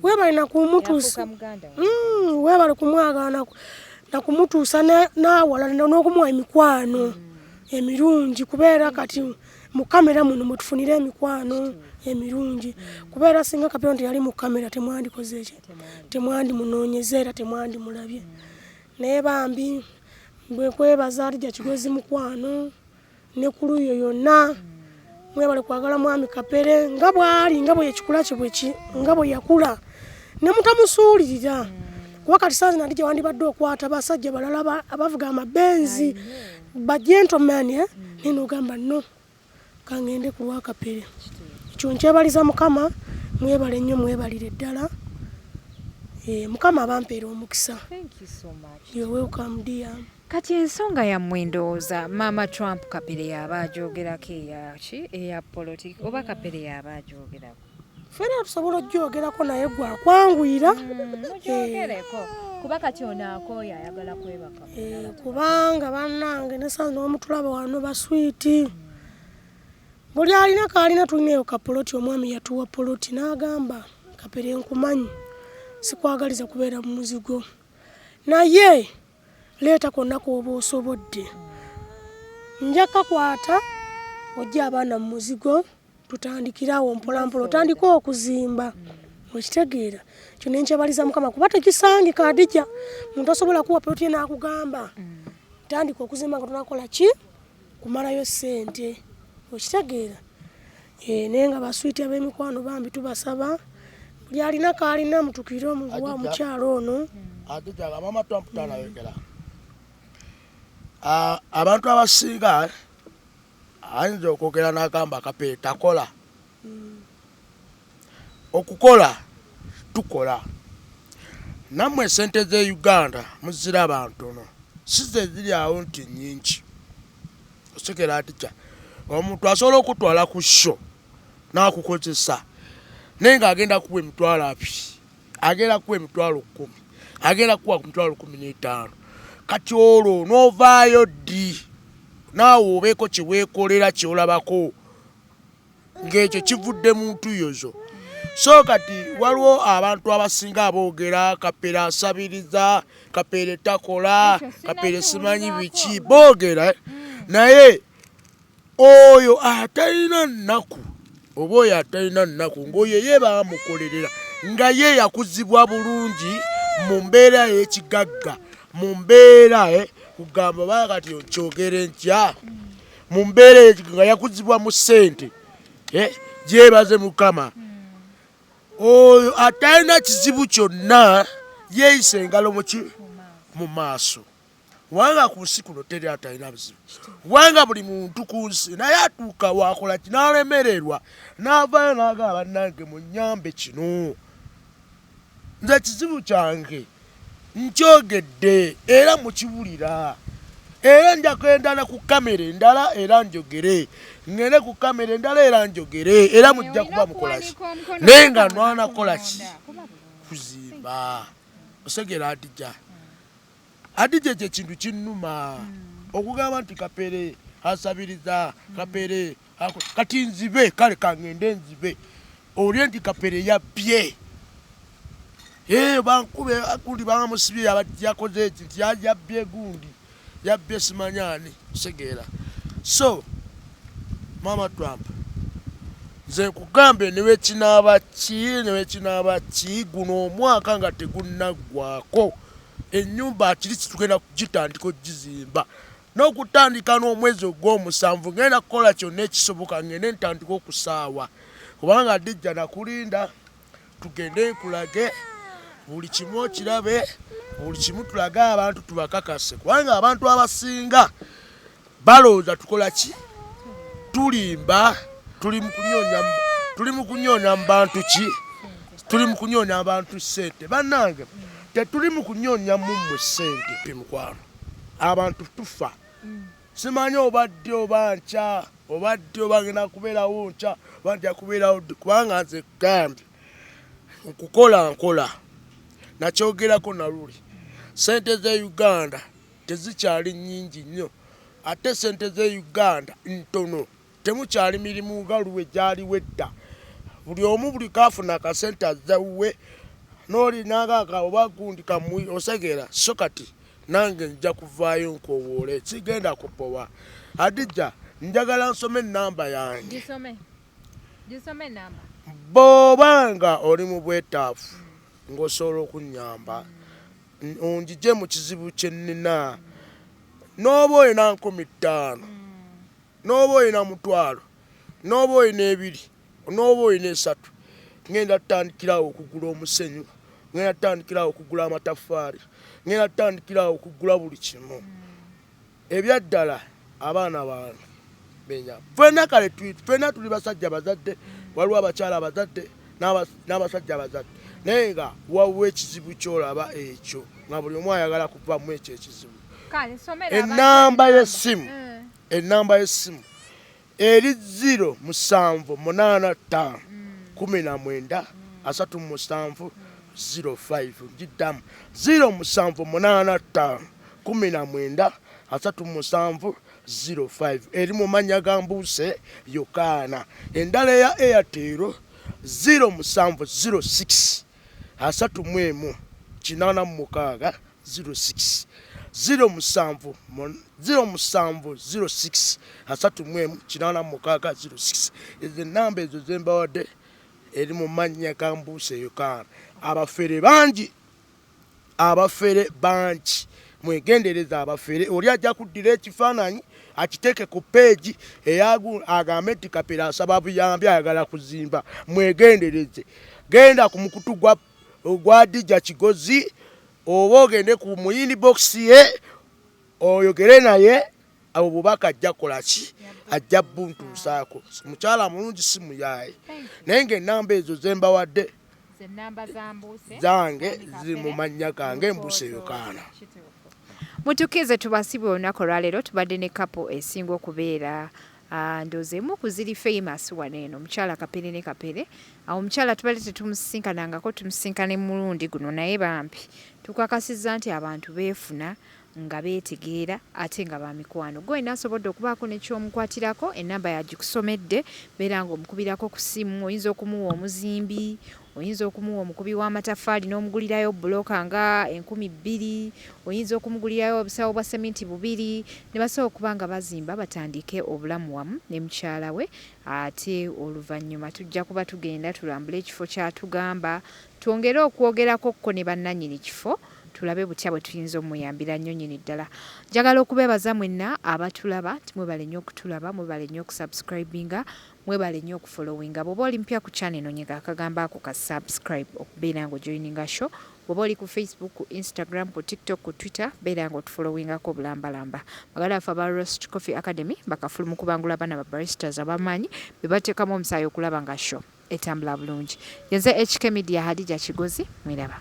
webale nakumutuusa Yafuuka muganda wange. Webale kumwagala nakumutuusa n'awalala n'okumuwa emikwano emirungi, kubeera kati mu kamera muno mwetufunira emikwano emirungi, kubeera singa Kapere nti yali mu kamera temwandikoze eki, temwandimunoonyeza era temwandimulabye. Naye bambi bwe kwebaza Hadija Kigozi mukwano ne ku luyo yonna, mwebale kwagala mwami Kapere nga bw'ali, nga bwe ekikula kye bwe nga bwe yakula ne mutamusuulirira, kuba kati saa zino Hadija wandibadde okwata basajja balala abavuga amabenzi ba gentleman, naye n'ogamba no kangende ku lwa Kapere. Ekyo nkyebaliza Mukama. Mwebale nnyo, mwebalire ddala. Mukama abampeera omukisa. Thank you so much. You're welcome, dear. Kati ensonga yammwe, ndowooza Maama Trump Kapere yaba agyogerako eyaki, eya politiki, oba Kapere yaba agyogerako? Ffenna tusobola okugyogerako, naye gwe akwanguyira. Mugyogereko, kuba kati ono akooye, ayagala kwebaka. Kubanga bannange nesanze n'omutulaba wano baswiti, buli alina kaalina. Tulinayo kapoloti, omwami yatuwa poloti n'agamba, "Kapere, nkumanyi sikwagaliza kubeera mu muzigo, naye leeta konna k'oba osobodde, nja kakwata ojje abaana mu muzigo, tutandikirawo mpolampola, otandike okuzimba." Okitegeera? Kyo nenkyebaliza Mukama, kuba tekisangika Hadija, muntu asobola kuwa poloti ye n'akugamba tandika okuzimba nga tonakola ki, kumalayo ssente. Okitegeera? Naye nga baswiti ab'emikwano bambi tubasaba, buli alina kaalina mutukire omuwa omukyalo ono. Ate nga mama Trump tanayogera, abantu abasinga ayinza okwogera n'agamba Kapere takola. Okukola tukola, nammwe esente z'e Uganda muziraba ntono, si ze ziri awo nti nnyingi. Osekera atya? Omuntu asobola okutwala ku show n'akukozesa, naye ng'agenda kuwa 20,000, agenda kuwa 10,000, agenda kuwa ku 15,000. Kati olwo n'ovaayo ddi naawe obeeko kye weekolera kyolabako ng'ekyo kivudde mu ntuyo zo? So kati waliwo abantu abasinga aboogera Kapere asabiriza, Kapere takola, Kapere simanyi biki boogera, naye oyo atalina nnaku oba oyo atalina nnaku ng'oyo ye baamukolerera, nga ye yakuzibwa bulungi mu mbeera ey'ekigagga, mu mbeera kugamba oba kati nkyogere ntya, mu mbeera ey'ekigagga yakuzibwa mu ssente, gyebaze Mukama. Oyo atalina kizibu kyonna yeeyisa engalo muki mu maaso, kubanga ku nsi kuno teri atalina buzibu, kubanga buli muntu ku nsi naye atuuka wakola ki n'alemererwa n'avaayo n'agamba, "Bannange, munyambe kino, nze ekizibu kyange nkyogedde era mukiwulira, era nja kwendana ku kamera endala era njogere, ngende ku kamera endala era njogere, era mujja kuba mukola ki?" Naye nga nwanakola ki kuzimba. Osegera Adija? Adija, ekyo ekintu kinnuma okugamba nti Kapere asabiriza, Kapere kati nzibe, kale kangende nzibe olye nti Kapere yabbye. Bankube gundi bamusibye, yakoze eki nti yabbye gundi, yabbye simanyani. Osegeera? So Mama Trump, nze nkugambe, newekinaaba ki, newekinaaba ki, guno omwaka nga tegunnaggwako, ennyumba akiri kitugenda kugitandika okugizimba. N'okutandika n'omwezi ogw'omusanvu ngenda kukola kyonna ekisoboka ngende ntandika okusaawa, kubanga Hadijja nakulinda tugende nkulage buli kimu okirabe, buli kimu tulage abantu tubakakase, kubanga abantu abasinga balowooza tukola ki, tulimba, tuli mu kunyonya mu bantu ki, tuli mu kunyonya abantu ssente. Bannange tetuli mu kunyonya mummwe ssente, mikwano, abantu tufa. Simanyi obadde oba nkya, obadde oba ngenda kubeerawo nkya, oba nja kubeerawo ddi, kubanga nze gambye nkukola nkola, nakyogerako naluli, ssente z'e Uganda tezikyali nnyingi nnyo, ate ssente z'e Uganda ntono, temukyali mirimu nga luwe gyaliwo edda. Buli omu buli kaafuna akasente azza wuwe, n'olinanga oba gundi kamwi osegeera. So kati nange nja kuvaayo nkowoole, kigenda kupowa. Hadijja, njagala nsome ennamba yange. Bw'obanga oli mu bwetaavu ng'osobola okunnyamba, onjije mu kizibu kye nnina, n'oba olina 5000, n'oba olina 500, n'oba olina 2, n'oba olina 3, ngenda tutandikirawo okugula omusenyu, ngenda tutandikirawo okugula amataffaali, ngenda tutandikirawo okugula buli kimu. Ebyaddala abaana bange benya ffenna, kale ffenna tuli basajja bazadde, waliwo abakyala abazadde n'abasajja abazadde, naye nga waliwo ekizibu ky'olaba ekyo nga buli omu ayagala kuvamu ekyo ekizibu. Ennamba y'essimu, ennamba y'essimu eri 0 7 8 5 19 37 05. Ngiddamu 0 7 8 5 19 37 05, eri mu mannya ga Mbuuse Yokaana. Endala eya Airtel 0 7 06 31 86 06, 0 7 0 7 06 31 86 06. Ezo ennamba ezo ze mbawadde eri mu mannya ga Mbuuse Yokaana. Abafere bangi, abafere bangi, mwegendereza abafere. Oli ajja kuddira ekifaananyi akiteeke ku peegi eyagu agambe nti Kapere asaba buyambi ayagala kuzimba. Mwegendereze, genda ku mukutu gwa Hadijja Kigozi oba ogende ku mu inbox ye oyogere naye, abo bubaka ajja kukola ki, ajja buntuusaako. Mukyala mulungi si muyaaye, naye ng'ennamba ezo ze mbawadde zange ziri mu mannya gange Mbuuse Yokaana. Mutukkirize tubasibwe olunaku olwaleero, tubadde ne couple esinga okubeera ndowooza emu ku ziri famous wano eno, omukyala Kapere ne Kapere. Awo omukyala tubadde tetumusisinkanangako, tumusisinkana mulundi guno, naye bambi tukakasizza nti abantu beefuna nga beetegeera ate nga ba mikwano. Gwe wenna asobodde okubaako ne ky'omukwatirako, ennamba yagikusomedde, beera ng'omukubirako ku ssimu, oyinza okumuwa omuzimbi, oyinza okumuwa omukubi w'amataffaali n'omugulirayo bbulooka nga 2000, oyinza okumugulirayo obusawo bwa seminti 2, ne basobola okuba nga bazimba batandike obulamu wamu ne mukyala we. Ate oluvannyuma tujja kuba tugenda tulambule ekifo ky'atugamba, twongere okwogerako ko ne bannannyini kifo, tulabe butya bwe tuyinza omuyambira nnyo nnyini ddala. Njagala okubeebaza mwenna abatulaba, nti mwebale nnyo okutulaba, mwebale nnyo okusubscribinga, mwebale nnyo okufollowinga. Bw'oba oli mupya ku channel eno, nyiga akagambo ako ka subscribe okubeera ng'ojoininga show. Bw'oba oli ku Facebook, ku Instagram, ku TikTok, ku Twitter, beera ng'otufollowingako obulambalamba. Baganda baffe aba Roast Coffee Academy bakafulu mu kubangula abaana ba baristas ab'amaanyi be bateekamu omusaayi okulaba nga show etambula bulungi. Yenze HK Media Hadija Kigozi, mweraba.